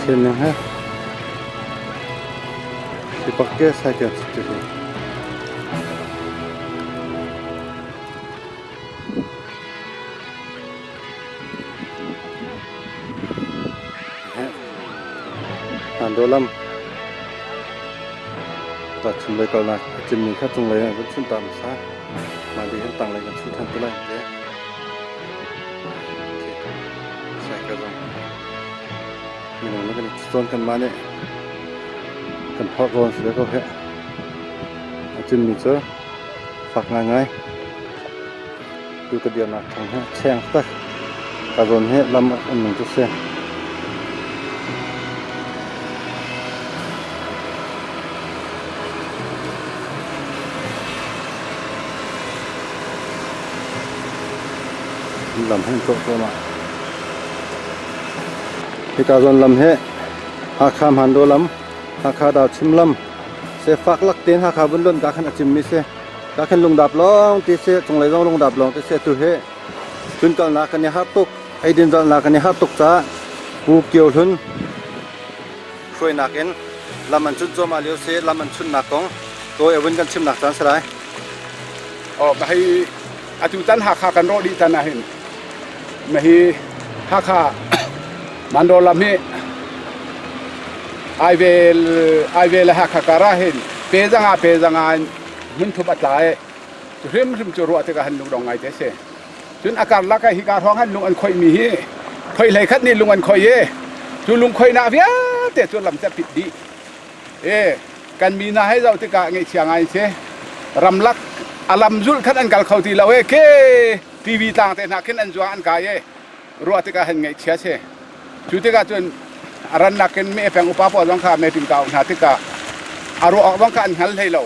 Thil he Sipak ke cycle cit hi. Andolam ta chunglei kalnak a cimmi kha cunglei ah kan chun ta hmasa. Mah dih hin tanglei kan chun than te lai te. Cycle zong minung nih kan i cawn kan mah nih kan phorh rawn si ve ko heh. A cimmi cu fak ngaingai. Tu ka dirnak thang hi cheng tak. Ka zawn hi lam um ning cu si. Lam hin cawh cuahmah. Hika zawn lam hi Hakha Hmandaw lam, Hakha Dauchim lam, sefak lak tein Hakha vun lonh ka khan a cimmi si. Ka khan lungdap lawng ti si, cunglei zong lungdap lawng ti si. Tu hi tlunkalnak kan i harh tuk, eidin zalnak kan i harh tuk caah Pu Kio Hlun hruainak in lam an chunh cuahmah lio si, lam an chunhnak kong tawi a vun kan chimnak caan si lai. Oh, hi atu tan Hakha kan rawh dih tan ahhin hi Hakha Mandaw lam hi Aivel Aivel le Hakha kar ah hin pe zanga pe zanga in hmunthup a tla i cu hrimhrim cu ruah tikah han lungdong ngai te si. Cun a karlak ah hika hrawng han lung an khoih mi hi khoi hlei khat nih lung an khoi i cu lung khoihnak vialte cu lam cu a pit dih. E kan mi hna hei zoh tikah ngaihchia ngai an si. Ramlak a lam zulh khan an kal kho ti lo e ke TV tlang te hna khin an zuang an kai e ruah tikah hin ngaihchia si. Cu tikah cun a rannak in me peng upa pawl zong kha me ping kau hna tikah a ruah awk zong kha an hngal hlei lo.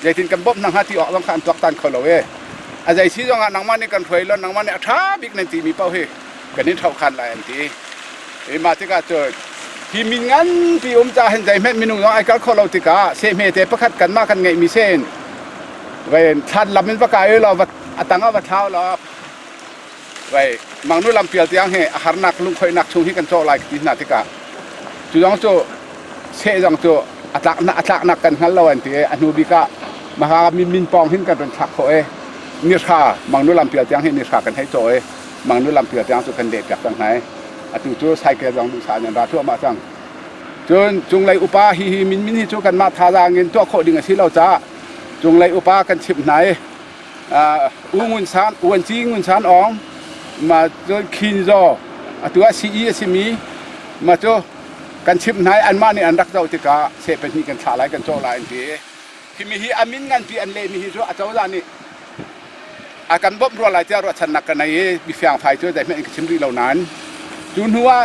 Zeitin kan bawmh hna hnga ti awk zong kha an tuaktan kho lo e. A zei si zongah nangmah nih kan hruai lo nangmah nih a ṭha bik nan timi paoh hi kan in ṭhohkhan lai an ti. I mah tikah cun hi min nganpi um ca hin zeihmanh minung zong ai kal khawh lo tikah sehhme te pakhat kanmah kan ngeihmi sen vai thlan lam in va kai law va a tang ah va thlau law vai mangnu lam pial tiang hi a harnak lungkhoihnak chung hi kan cawh lai ti hna tikah cu zong cu seh zong cu a tlak a tlaknak kan hngal lo an ti i a hnu bik ah maha min min pawng hin kan run thlak khawh i nihra mangnu lam pial tiang hi nihra kan hei cawh i mangnu lam pial tiang cu kan leh piak cang hna i atu cu cycle zong duhsah in an ra thluahmah cang. Cun cunglei upa hi hi min min hi cu kanmah thazaang in tuah khawh ding a si lo caah cunglei upa kan chimh hna i U Ngun San Uanci Ngun San Awng ma cun Khin Zaw atu ah CE a simi ma cu kan chimh hna i anmah nih an rak zoh tikah seh pahnih kan thlah lai kan cawh lai an ti i himi hi a min nganpi an lehmi hi cu acozah nih a kan bawmh rua lai tiah ruahchannak ka nei i bifiangfai cu zeihmanh in ka chim rih lo nain cu hnu ah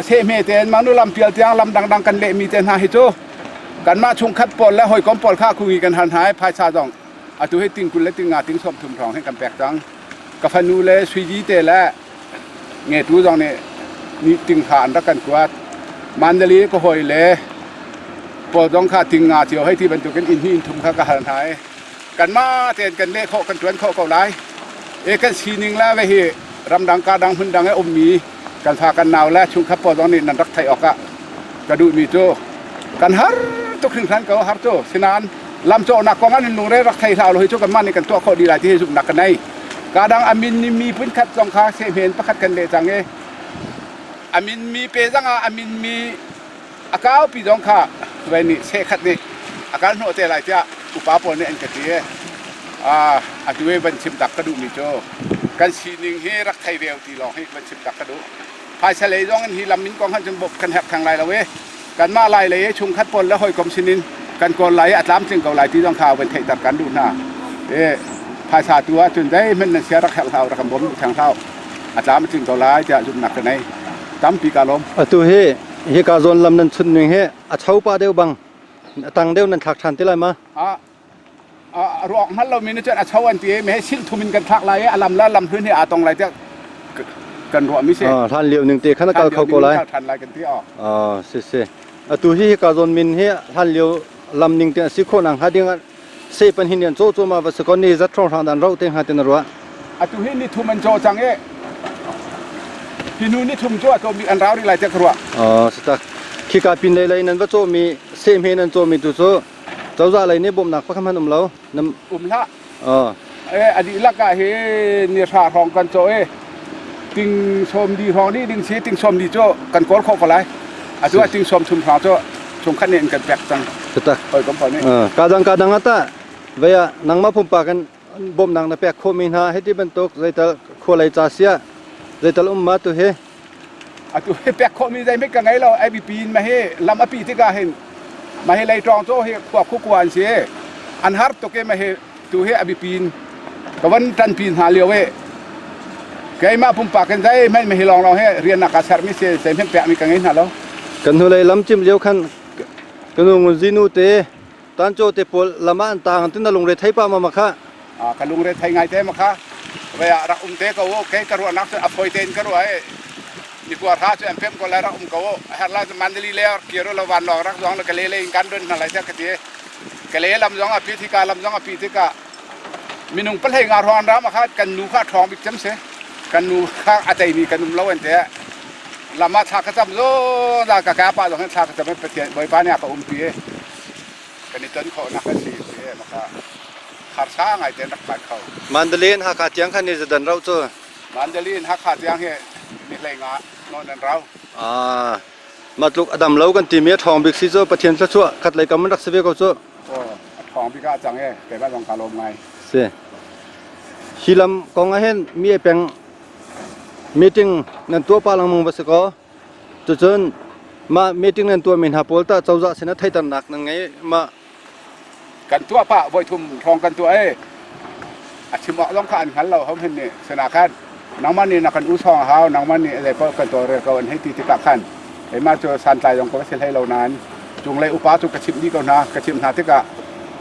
sehhme tein manu lampial tiang lam dangdang kan lehmi te hna hi cu kanmah chungkhat pawl le hawikom pawl kha kungi kan hal hna i phaisa zong atu hi ting 20 le ting nga ting 30 hrawng hi kan pek cang ka fanu le suiji te le ngetu zong nih ni ting kha an rak kan kuat Mandalay ka hawi le pawl zong kha ting nga cio hei ti bantukin inn hnih inn thum kha ka hal hna i kanmah tein kan leh khawh kan ṭuan khawh ko lai e kan sining le ve hi ramdang ka dang hmun dang i ummi kan fa kan nau le chungkhat pawl zong nih nan rak theih awk ah ka duhmi cu kan har tuk hringhran ko har cu sinain lamcawhnak kong an lungre rak thei hlah lo hi cu kanmah nih kan tuah khawh dih lai ti hi zumhnak ka nei ka dang amin ni mi phun khat zong kha sehmen pakhat kan leh cang i amin mi pe zang ah amin mi A kaupi zong kha vai nih sehkhat nih a kal hnawh te lai tiah upa pawl nih an ka ti. Atu i van chim tak ka duhmi cu kan sining hi rak thei ve ti lawng hi van chim tak ka duh. Phaisa lei zong in hi lam min kong han cun kan herh theng lai lo i kanmah lai lei i chungkhat pawl le hawikom sinin kan kawl lai i a tlamtling ko lai ti zong kha van theihter kan duh hna. I phaisa tu ahcun zeihmanh nan sia rak herh hlah rak kan bawm duh theng hlah a tlam a tling ko lai tiah zumhnak ka nei. Tampi ka lawm. Atu hi Hika zawn lam nan chunh ning hi a cho pah deuh bang a tang deuh nan thlak ṭhan ti lai ma? A ruak hngal lomi nih cun a cho an ti i me silh thum in kan thlak lai i a lam le lam hlun hi aa tong lai tiah kan ruah mi si. Hlan lio ning te khan a kal kho ko lai. Kal than lai kan ti o. Si si. Atu hi hika zawn min hi hlan lio lam ning te a si khawh nak hnga ding ah se pan hin an caw caw ma va si kon ni zat hrawng hrang dan rau te hnga tin ruah. Atu hi ni thum an caw cang e. Hi nu ni thum cu a tlawm bik an rau rih lai te ka ruah. Si tak. Khika pin lei lei nan va caw mi se hme nan caw mi tu cu cozah lei nih bawmhnak pakhat hmanh um lo. Nam Um hlah. A dihlak ah hin ni hra hrawng kan cawh i ting sawm di hrawng dih ding si ting sawm di cu kan kawl khawh ko lai. Atu ah ting sawm thum hrawng cu chungkhat nih an kan pek cang. Tatak. Hawikom pawl nih. Kadang kadang ata vaya nangmah pumpak in bawmhnak na pek khawhmi hna hiti bantuk zeital khualei ca sia zeital um ma tu hi Atu hi pek khawhmi zeihmanh ka ngei lo. IBP in ma hi lam a pi tikah hin ma hi leitawng cu hi khua khukua an si. An har tuk i ma hi tu hi a biapi in ka van ṭanpi hna lio i keimah pumpak in zeihmanh ma hi lawnglawng hi rian a ka sermi si zeihmanh pekmi ka ngei hna lo. Kan hnulei lam cim lio khan ka nu ngun zinu te Tanco te pawl lam ah an taang tin na lungre thei pa ma ma kha. Ka lungre thei ngai te ma kha. Vei ah rak um te ko u. Kei ka ruahnak cu a fawi tein ka ruah i nikua hra cu an pem ko lai rak um ko u. Her la cu Mandali le kir u lo van lawng rak zong le ka le le in kan don hna lai tiah ka ti. Ka le lam zong a pi thika lam zong a pi tikah minung pahlei nga hrawng an ra ma kha kan nu kha ṭhawng bik cem si. Kan nu kha a teimi kan um lo an ti. Lam ah thla ka cam zo da ka ka pa zong hin thla ka cam i Pathian Bawipa nih a ka umpi i kan i ton khawhnak a si ti maka harsa ngai tein rak phan kho. Mandalay in Hakha tiang khan ni zadan rau cu. Mandalay in Hakha tiang hi ni hlei nga nawn an rau. Ah, matluk adam lo kan timi a ṭhawng bik si cu Pathian thluachuah khat lei kam an rak si ve ko cu. Oh, a ṭhawng bik ah cang e, keimah zong ka lawm ngai. Si. Hi lam kong ah hin mi peng meeting nan tuah pa lengmang va si kaw. Cucun mah meeting nan tuahmi hna pawl tah cozah sin ah theihternak nan ngei ma? Kan tuah pah voithum hrawng kan tuah i a chim awk zong kha an hngal lo hom hin nih sinah khan nangmah nih na kan u sawng a hau nangmah nih zei paoh kan tawlrel ko an hei ti tikah khan keimah cu santlai zong ka va si hlei lo nain cunglei upa cu ka chimh dih ko hna ka chimh hna tikah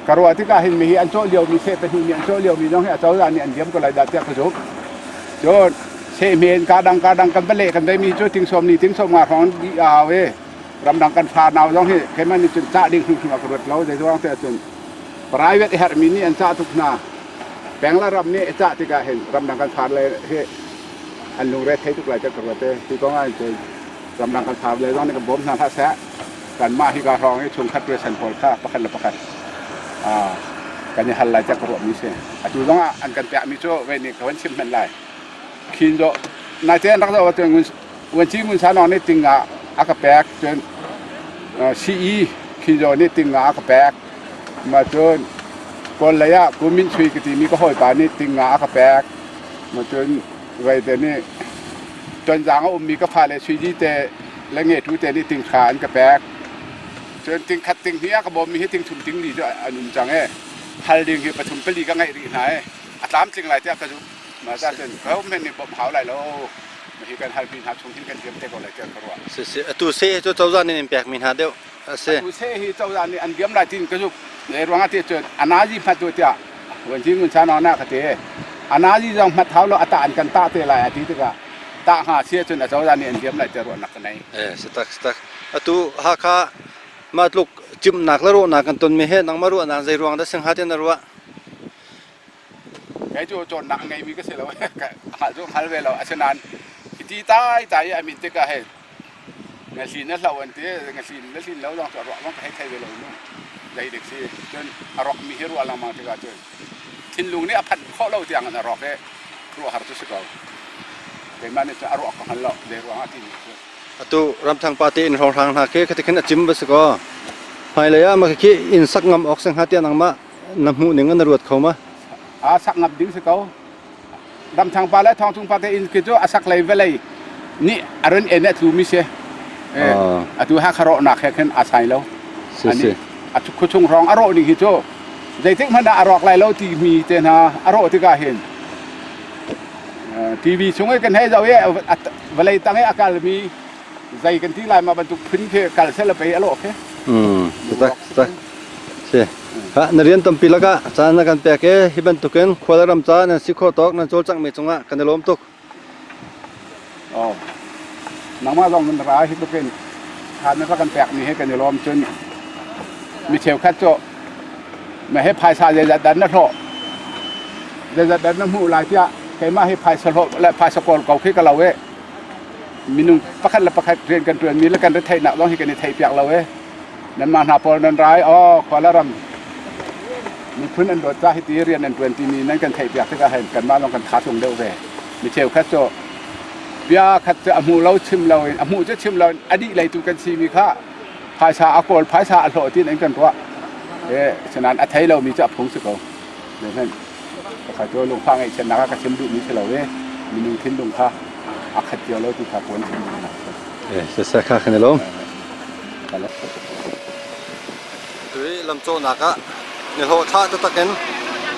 ka ruah tikah hin mi hi an cawh liomi seh pahnih nih an cawh liomi zong hi a cozah nih an diam ko lai dah tiah ka zumh cun Sehmen ka dang ka dang kan va leh kan veimi cu tingsawm ni tingsawm nga hrawng dih a hau i ramdang kan fa nau zong hi keimah nih cun cah ding hrimhrim a ka ruat lo zeiruang te ahcun private i herhmi nih an cah tuk hna peng le ram nih i cah tikah hin ramdang kan far le hi an lungre thei tuk lai tiah ka ruat i hi kong ah cun ramdang kan far le zong nih kan bawm hna hlah seh kanmah hi ka hrawng i chungkhat ruaichan pawl kha pakhat le pakhat kan i hal lai tiah ka ruahmi si atu zong ah an kan pekmi cu vei nih ka van chim hmanh lai Khin zawh naite an rak zoh ahcun vuanci Ngun Sa Nawng nih ting ah a ka pek cun CE Khin Zaw nih ting ah a ka pek mah cun Kawl lei ah Ku Min Chui ka timi ka hawipa nih ting ah a ka pek mah cun Veite nih Tonzang a ummi ka fale Suiji te le Ngetu te nih ting hra an ka pek cun ting khat ting hnih a ka bawmmi hi ting thum ting li cu an um cang i hal ding hi pathum pali ka ngeih rih hna i a tlamtling lai tiah ka zumh. Mah cun government nih bawmh hau lai lo. Hi kan halmi hna chung hin kan diam te ko lai tiah ka ruah. Si si atu seh cu cozah nih in pekmi hna deuh a si. Atu seh hi cozah nih an diam lai tin ka zumh. Zei ruangah ti cun anazi hmat tu tiah vuanci ngun chan na ka ti. Anazi zong hmat hau lo ata an kan tah te lai a ti tikah tah hnga si ahcun a cozah nih an diam lai tiah ruahnak ka nei. Eh si tak si tak. Atu Hakha mah tluk cimnak le rawhnak kan tonmi he nangmah ruahnak zei ruang dah singha tiah na ruah? Kei cu cawnnak a ngeimi ka si lo. Hngalh cu hngal ve lo. Asinain hiti tai tai i a min tikah hei ngahlin a hlo an ti. Ngahlin le hlin lo zong cu a ruah zong ka hei thei ve lo nu. Zei dik si. Cun a rawkmi hi ruah lengmang tikah cun thinlung nih a phanh khawh lo tiang in a rawk i ruah har cu si ko. Keimah nih cun a ruah ka hngal lo. Zei ruangah timi cu. Atu ramthang pa te inn hrawnghrang hna khi khati khin a cim va si kaw. Hmailei ah mah khi inn sak ngam awk si hnga tiah nangmah na hmuh ning na ruat kho ma? A sak ngap ding si ko. Ramthang pa le Thawngcung pa te inn khi cu a sak lei vawlei nih a run en a tlu mi si. Atu Hakha rawhnak he khin a sai lo. Si si. A khuachung hrawng a rawh ning hi cu zeitik hmanh ah a rawk lai lo ti mi te hna a rawh tikah hin TV chung i kan hei zoh i vawlei tang i a kal mi zei kan ti lai ma bantuk phun khi kal seh la pei a lawh khi. Tak tak. Si. Ha, na rian tampi lakah caan na kan pek i hi bantukin khual ram ca nan si khawh tawk nan cawlcanghmi cungah kan i lawm tuk. Aw. Nangmah zong nan ra hi tluk in tha na rak kan pek mi he kan i lawm cun mi cheukhat cu na he phaisa zeizat dan na hlawh zeizat dan na hmuh lai tiah keimah hi phaisa hlawh le phaisa kawl ko khi ka lo e minung pakhat le pakhat rian kan ṭuan mi le kan retheihnak zong hi kan i theih piak lo e nanmah hna pawl nan rai aw khua le ram miphun an dawt ca hi ti rian an ṭuan timi nan kan theih piak tikah hin kanmah zong kan tha tlung deuh ve mi cheukhat cu bia khat cu a hmu lo chim lo in a hmuh cu chim lo in a dih lei tu kan si mi kha phaisa a kawl phaisa a hlawh tin an kan ruah e sinain a thei lo mi cu a phung si ko hmenh pakhat cu lungfah ngaihchiatnak ah ka chim duhmi si lo i minung thinlung kha a khat cio lo ti kha puan chim duhnak Siseh kha kan i lawm. Tui lamcawhnak ah nihlawh thlah taktak in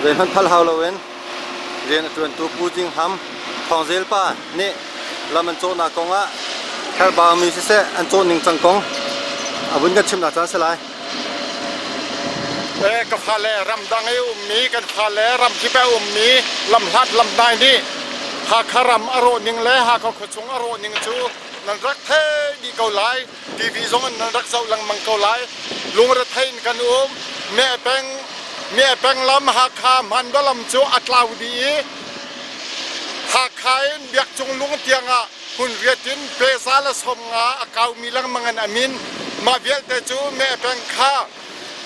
zeihmanh phal hau loin rian a ṭuantu Pu Jing Ham Thawngzel pa nih lam an cawhnak kong ah herhbaumi siseh an cawh ningcang kong a vun kan chimnak caan si lai. Ka fale ramdang i ummi kan fale ramkip a ummi lamhlat lamhnai nih Hakha ram a rawh ning le Hakha khuachung a rawh ning cu nan rak thei dih ko lai. TV zong in nan rak zoh lengmang ko lai. Lungrethei in kan um. Mehpeng Mehpeng lam Hakha Hmandaw lam cu a tlau dih i Hakha in Biakcung lung tiang ah hmunriat in peza le 50 a kaumi lengmang in a min. Mah vialte cu Mehpeng kha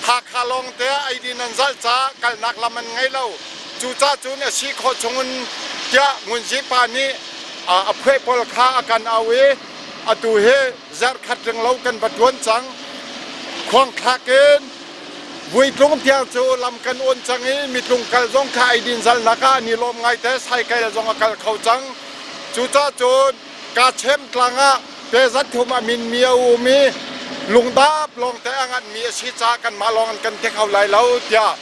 Hakha lawngte eidin an zalh caah kalnak lam an ngei lo. Cucaah cun a si khawh chungin tiah Ngunzi pa nih a phueh pawl kha a kan auh i atu hi zarhkhat ringlo kan va ṭuan cang. Khuangthlak in vuitlung tiang cu lam kan awn cang i mitlung kal zong kha eidin zalnak ah an i lawm ngaite cycle zong a kal kho cang. Cucaah cun Kachem tlang ah pezat thum a minmi a um i lungdap lawngte a nganmi a si caah kanmah lawng in kan ti kho lai lo tiah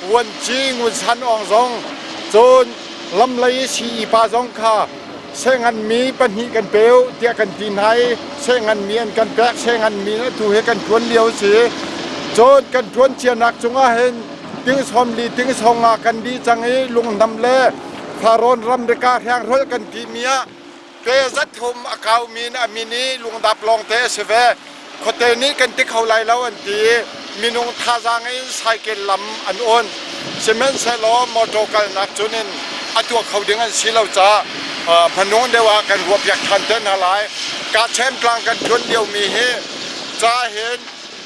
Vuanci Ngun San Aung zong cun lamlei i sii pa zong kha senganmi pahnih kan pe u tiah kan ti hna i senganmi an kan pek senganmi atu hi kan ṭuan lio a si. Cun kan ṭuan cianak cungah hin ting 40 ting 50 kan dih cang i lungnam le Farrawn ramrika hrianghrolh kan timi ah pe zat thum a kaumi in a min i lungdap lawngte a si ve. Khuate nih kan ti kho lai lo an ti i minung thazaang in cycle lam an on. Sihmanhsehlaw motor kalnak cun in a tuah kho ding an si lo caah hmanung deuh ah kan ruahpiak ṭhan te hna lai. Kachem tlang kan ṭuan liomi hi ca hin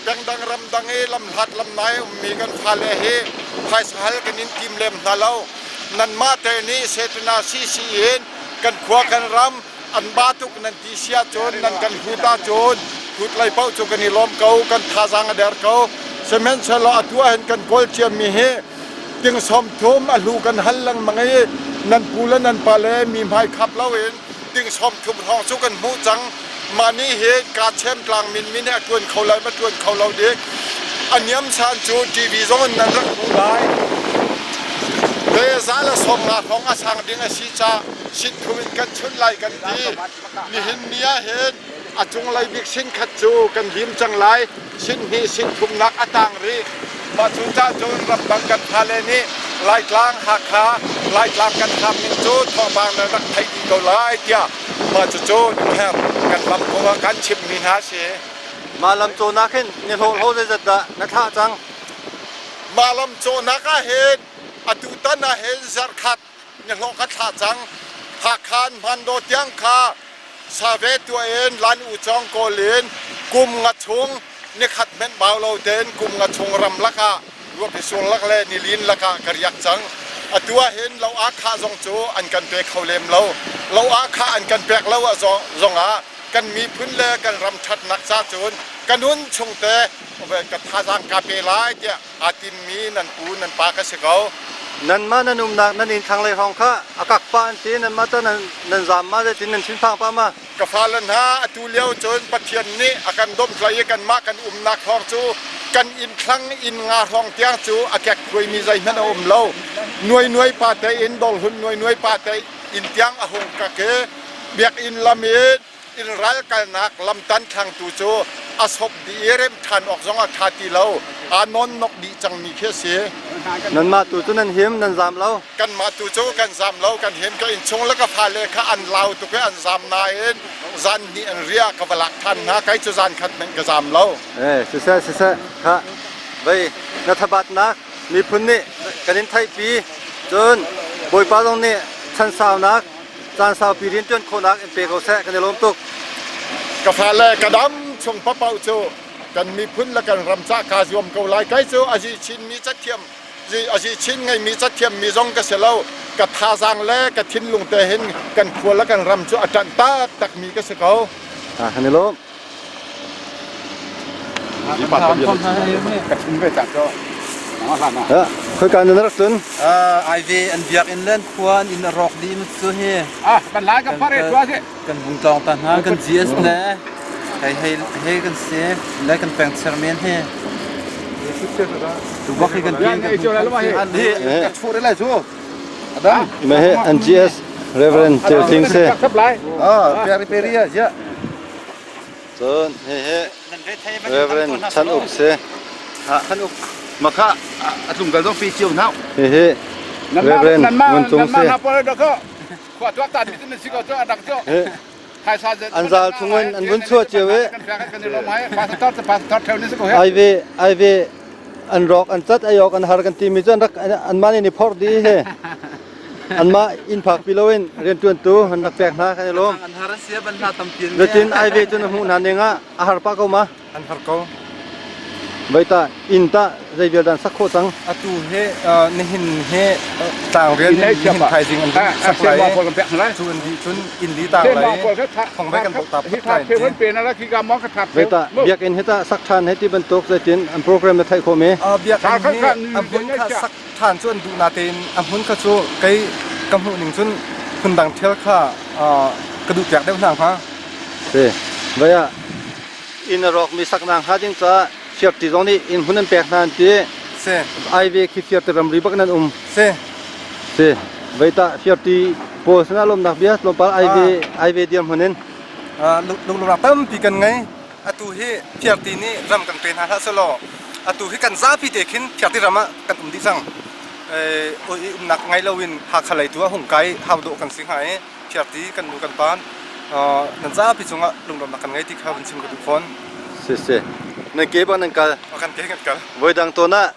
pengdang ramdang i lamhlat lamnai ummi kan fale hi phaisa hal kan in tim lem hna lo. Nanmah te nih setana sisi in kan khua kan ram an ba tuk nan ti si ahcun nan kan hlut ahcun hlut lei paoh cu kan i lawm ko kan thazaang a der ko sihmanhsehlaw atu ahhin kan kawl ciami hi ting 30 a hlu kan hal lengmang i nan pu le nan pale mi hmai khap loin ting 30 hrawng cu kan hmuh cang mah nih hin Kachem tlang min min he a ṭuan kho lai ma ṭuan kho lo dik a niam san cu TV zong in nan rak hmuh lai ve za le 50 hrawng a sang ding a si caah sitthum in kan chunh lai kan ti nihin ni ah hin a cunglei bik sin khat cu kan lim cang lai sin hnih sin thumnak a tang rih mah cu cah cun ramdang kan phale nih Laitlang Hakha Laitlang kan kham ning cu thawngpang nan rak theih dih ko lai tiah mah cucu her kan lam kong ah kan chimmi hna si. Mah lam cawhnak hin ni hlawhhlo zeizat dah na thlah cang? Mah lam cawhnak ah hin atu tan ah hin zarhkhat nihlawh ka thlah cang. Hakha in Hmandaw tiang kha save tuah in Lan U Cawng kawl in kum nga chung nikhat hmenh bau lo tein kum nga chung ram lakah ruapi sur lak le nilin lakah ka riak cang. Atu ah hin lo ah khah zong cu an kan pe kho lem lo. Lo ah khah an kan pek lo ah zongah kan miphun le kan ram ṭhatnak ca cun ka nun chung te ka thazaang ka pe lai tiah aa timmi nan pu nan pa ka si ko. Nanmah nan umnak nan inn thlanglei hrawng kha a kak pah an ti nanmah cu nan zaam ma zeitin nan thinphang pah ma? Ka fale hna atu lio cun Pathian nih a kan domhtlaih i kanmah kan umnak hrawng cu kan inn thlang inn nga hrawng tiang cu a kekkuaimi zeihmanh a um lo. Nuai nuai pa te in dawlhun nuai nuai pa te inn tiang a hung kak i biakinn lam in inn ral kalnak lamtan thlangtu cu a sop dih i remh ṭhan awk zong a ṭha ti lo. Aa nawnnok dih cangmi khi a si. Nanmah tu cu nan him, nan zaam lo. Kanmah tu cu kan zaam lo, kan him. Ka innchung le ka fale kha an lau tuk i an zaam nain zan hnih an riah ka va lak than hna. Kei cu zan khat hmanh ka zaam lo. Eh, siseh, siseh, kha vei na thabatnak miphun nih kan in theihpi. Cun Bawipa zong nih chansaunak, caan saupi rianṭuan khawhnak in pe ko seh. Kan i lawm tuk. Ka fale ka dam chung papaoh cu kan miphun le kan ram cah kaa zuam ko lai. Kei cu a zi chinmi cathiam a zi chin ngeimi cathiam mi zong ka si lo. Ka thazaang le ka thinlung te hin kan khua le kan ram cu a ṭanh taktakmi ka si ko. Ah, kan i lawm. Ka chim ve cang cu. Khoika nan rak tlun? IV an biakinn le an khua an inn a rawk dih mu cu hi. Ah, kan lai ka phar e tua si. Kan bungtlawng ta hna, kan GS le hei hei hei kan si le kan peng chairman hi. Tu bak hi kan pi kan Ka chu re lai chu. Me he an GS Reverend Cheu Ting se. Ah, peri peri ya ja. Cun hihi Reverend Chan Uk si. Chan Uk. Makha a tlung kal zong pe cio hna. Hihi Reverend Ngun Cung si. An zal chungin an vun chuah cio i aive aive an rawk an cat ayok an har kan timi cu an rak anmah nih an i phorh dih hi. Anmah inn phak pi loin rianṭuantu an rak pek hna kan i lawm. An har an sia ban hna tampi an Zeitin aive cu na hmuh hna ning ah a har pah ko ma? An har ko. Voi ta inn ta zei vial dan sak khawh cang. Atu he nihin he tlang rian nihin thaizing an sak lai. Cu an dih cun inn li tang lai thong vai kan bok ta phut lai. Voi ta biakinn hi ta sak ṭhan he ti bantuk zeitin an program na theih khawh mi? Biakinn hi a hmun kha sak ṭhan cu an duh natein a hmun kha cu kei ka hmuh ning cun phundang ṭhial kha ka duh piak deuh hna hnga. Si. Vai ah inn a rawkmi saknak hnga ding caah fiarti zong nih inn hmun an pek hna an ti. Si. Aive khi fiarti ramri bak nan um. Si. Si. Vai tah fiarti pawl sinah lawmnak bia tlawmpal aive aive dirhmun in. Lunglurak tampi kan ngei. Atu hi fiarti nih ram kan pe hna hlah selaw atu hi kan zapi te khin fiarti ram ah kan um dih cang. Oi umnak ngei loin Hakha lei tu ah hung kai hau dawh kan si hnga i Phiarti kan nu kan pa nan zapi cungah lunglawmhnak kan ngei ti kha vun chim ka duh fawn. Si si. Nan ke bang nan kal. Kan ke kan kal. Voi dang tawn ah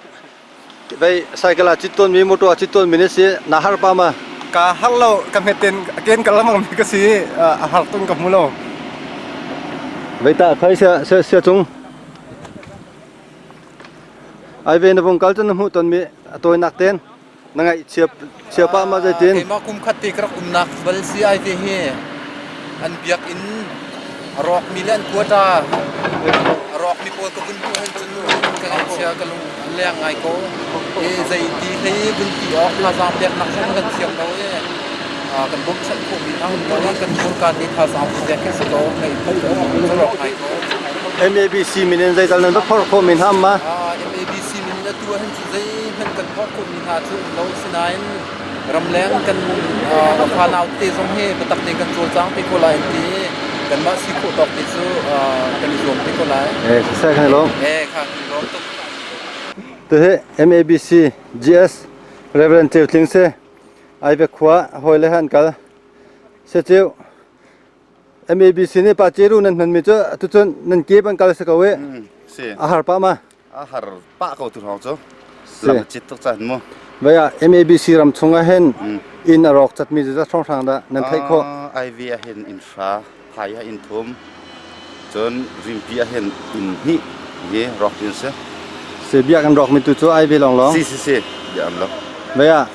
vei cycle ah cit tawn mi motor ah cit tawn mi ni si na har pa ma? Ka har lo ka hmet ten ken kal lamang mi ka si a har tun ka hmu lo. Vei ta khai sia sia sia cung. Ai ve na vung kal cun na hmuh ton mi a tawinak ten. Na ngaih chia chia pah ma zeitin? Keimah kum khat te ka rak umnak bal si ai te hi an biakinn a rawkmi le an quota a rawkmi pawl ka vun hmuh hin cun ka ngaihchia ka lung a leng ngai ko. I zei ti hlei vun ti awk thazaang peknak zong kan thiam lo i kan bawmhchanh khawhmi hna um lo i kan hmurka nih thazaang pek khi si ko ngaih cu rawk ngai ko. MABC min in zeital nan va phorh khawh men hna ma? MABC min in atu ahhin cu zeihmanh kan phorh khawhmi hna cu um lo sinain ramleng kan fanau te zong hi biatak tein kan cawlcang te ko lai an ti kanmah si khawh tawk te cu kan i zuam te ko lai. Eh, siseh kan i lawm. Eh, kha kan i lawm tuk. Tuhi MABC GS Reverend Ceu Tling si Aive khua hawi le han kal. Se ceu MABC nih pa ceru nan hmanmi cu atucun nan ke ban kal si ko i Si. a har pah ma? A har pah ko tu hrawng cu. Lam cit tuk caan mu. Vei ah MABC ram chung ah hin inn a rawk catmi zeizat hrawnghrang dah nan theih khawh? IV ah hin inn hra, phai ah inn thum, cun rimpi ah hin inn hnih hi rawk in si. Si biak an rawkmi tu cu IV lawnglawng. Si si si, bia am lo. Vei ah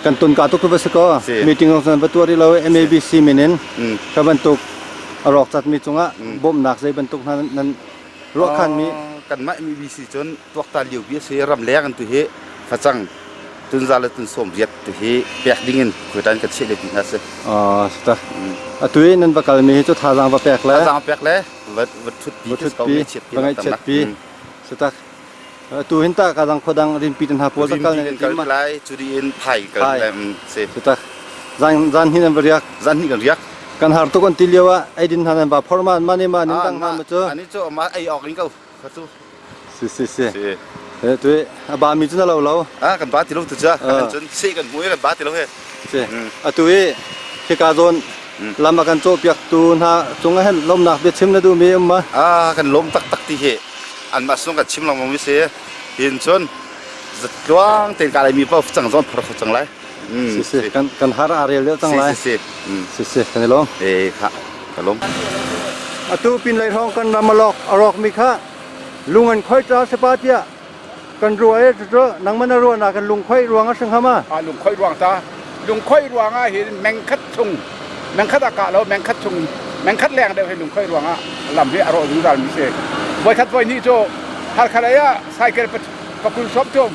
kan ton ka tuk tu va si ko. Meeting zong cun va tuah rih lo i MABC min in ka bantuk a rawk catmi cungah bawmhnak zei bantuk hna nan ruahkhanmi kanmah MABC cun tuaktan lio bi a si ramleng an tu hi facang tunza le tun sawm riat tu hi pek ding in khuaitan kan chiah le ti hna si. Sita. Atu i nan va kalmi hi cu thazaang va pek le thazaang pek le va va thut pi va thut pi va ngaihchiat pi sita. Atu hin ta ka dang khodang rinpi tan ha pawl ta kal nan kal lai curi in phai kal lai si. Sita. Zan zan hin an va riak. Zan hin kan riak. Kan har tuk an ti lio ah eidin hna nan va phor ma ma ne ma nin dang hna ma cu. Ani cu ma ei ok in ko kha cu. Si si si. Si. Eh tu a ba mi cu na lo lo. Ah kan ba ti lo tu cha. Kan cun seh kan hmu i kan ba ti lo he. Si. Atu i hika zawn lam a kan cawhpiak tu hna cung ah hin lawmnak biachim na duhmi um ma? Ah kan lawm taktak ti hi anmah sung kan chim lengmang mi si. Hin cun zatluang tein ka lai mi paoh cang zong phar kho cang lai. Si si kan kan har a rel deuh cang lai. Si si si. Si si kan i lawm. Eh kha ka lawm. Atu pinlei hrawng kan ram a lok a rawk mi kha lung an khoi ta sepa tiah kan ruah e cu nangman na ruah na kan lung khoi ruang a sing hama. A lung khoi ruang ta lung khoi ruang ah hin mengkhat chung mengkhat a kah lo mengkhat chung mengkhat leng deuh hi lung khoi ruang ah lam hi a rawh zungzal mi si. Voikhat voi hnih cu Halkha lei ah cycle pakul sawm thum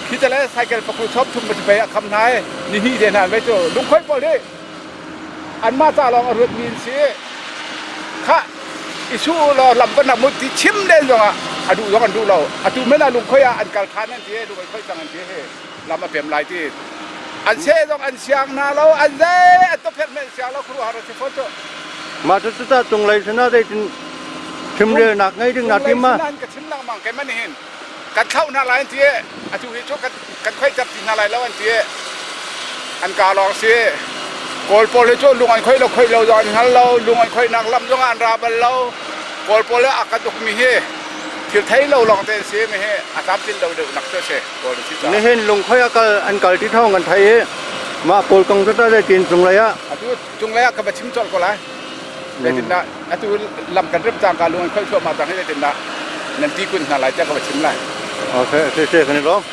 khi te le cycle pakul sawm thum ma pei a kham hna i ni hnih te hna ve cu lungkhoi pawl hi anmah ca lawng a ruat mi an si kha i su law lam va nam ti chim len zong ah a duh zong an duh lo atu men ah lungkhoi ah an kal than an ti lungkhoi khoi cang an ti he lam a pem lai ti an se zong an siang hna lo an zei an tophet men siang lo khru har si fon cu mah cu ta tunglei sana zeitin chimrelnak ngei ding na tim ma ka chim lengmang ke man hin kan thlauh hna lai an ti atu hi cu kan kan khoihter ti hna lai lo an ti an ka lawng si kawl pawl hi cu lung an khoi lo khoi lo zong an hngal lo lung an khoihnak lam zong an ra bal lo kawl pawl a kan ukmi hi thil thei lo lawng te an si mi hi a tlamtlin lo deuh nak cu si kawl si ca nihin lungkhoi a kal an kal ti thawng kan thei i mah pawl kong cu ta zeitin cunglei ah atu cunglei ah ka va chim colh ko lai Zeitindah atu lam kan rem cangka lung an khoih thluahmah cang hi zeitindah nan ti kun hna lai tiah ka va chim lai. Okay, okay, kan i lawm.